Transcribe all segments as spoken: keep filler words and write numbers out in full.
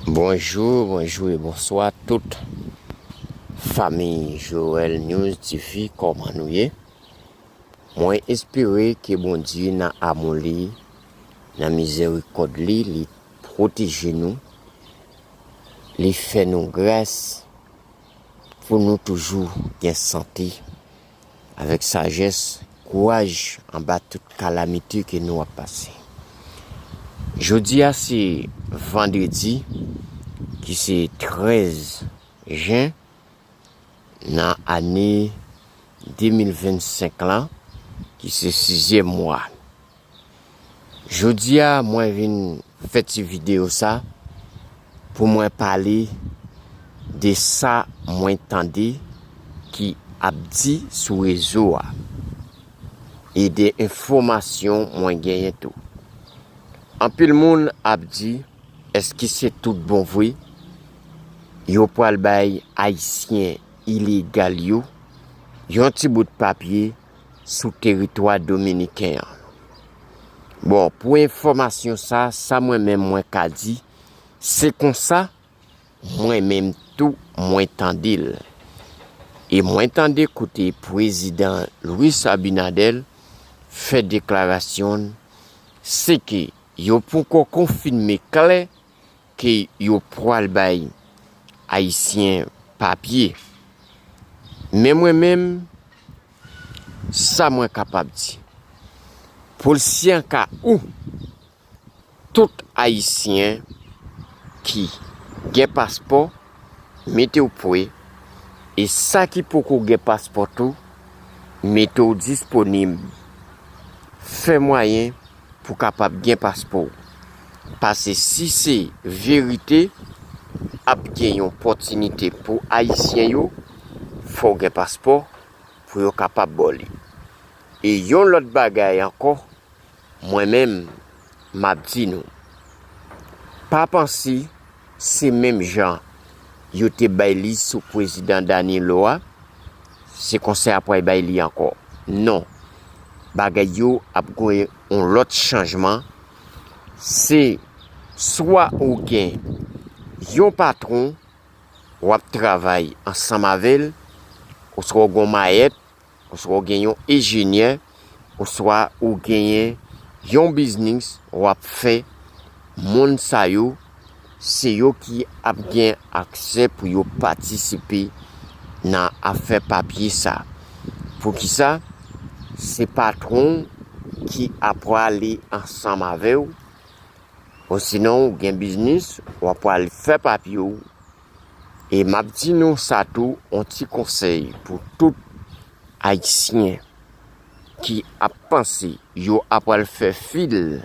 Bonjou, bonjou e bonswa tout fanmi Joel News T V, kòman nou ye? Mwen espere ke Bondye nan amou li, nan mizerikòd li, li pwoteje nou, li fè nou gras pou nou toujou gen sante, avèk sajès, kouraj anba tout kalamite ke nou ap pase. Jodi a se vandredi, ki se trèz jen nan ane de mil vennsenk lan, ki se sizyèm mwa. Jodi a, mwen vin fè ti videyo sa pou mwen pale de sa mwen tande ki ap di sou rezo a e de enfòmasyon mwen genyen tou. Anpil moun ap di, èske se tout bon vre yo pral bay Ayisyen ilegal yo yon ti bout papye sou teritwa dominiken an? Bon, pou enfòmasyon sa, sa mwen menm mwen ka di, se konsa mwen menm tou mwen tande l. E mwen tande kote prezidan Luis Abinader fè deklarasyon l, se ke yo poko konfime klè ke yo pral bay Ayisyen papye. Men mwen menm, sa mwen kapab di, pou l si an ka ou, tout Ayisyen ki gen paspò, mete w pre, e sa ki poko gen paspò tou, mete w disponib, fè mwayen pou kapab gen paspò w. Paske si se verite, ap gen yon opòtinite pou Ayisyen yo, fò w gen paspò pou yo kapab ba w li. E yon lòt bagay ankò, mwen menm, m ap di nou, pa panse se menm jan yo te bay li sou prezidan Danilo a, se konsa y ap pral bay li ankò. Non. Bagay yo ap gen yon lòt chanjman. Se swa ou gen yon patwon w ap travay ansanm avè l, oswa w gen yon mayèt, oswa w gen yon enjenyè, oswa ou genyen yon biznis w ap fè, moun sa yo, se yo ki ap gen aksè pou yo patisipe nan afè papye sa. Poukisa? Se patwon ki ap prale ansanm avè w, osinon ou gen biznis, w ap prale fè papye w. E m ap di nou sa tou, on ti konsèy pou tout Ayisyen ki ap panse yo ap pral fè fil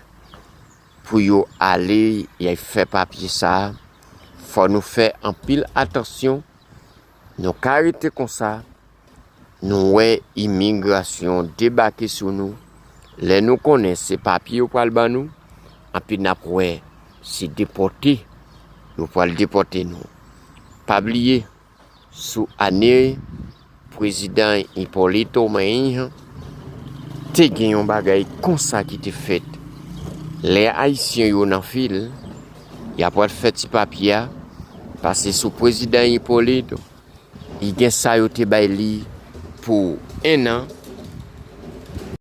pou yo ale y al fè papye sa, fò nou fè anpil atansyon. Nou ka rete konsa, nou wè imigrasyon debake sou nou. Lè nou konnen se papye yo pral ban nou, anpi n ap wè se depòte yo pral depòte nou. Pa bliye, sou ane prezidan Hipólito Mejía, te gen yon bagay konsa ki te fèt. Lè Ayisyen yo nan fil, y ap pral fè ti papye a, pase sou prezidan Hipólito, li gen sa yo te bay li pou en an,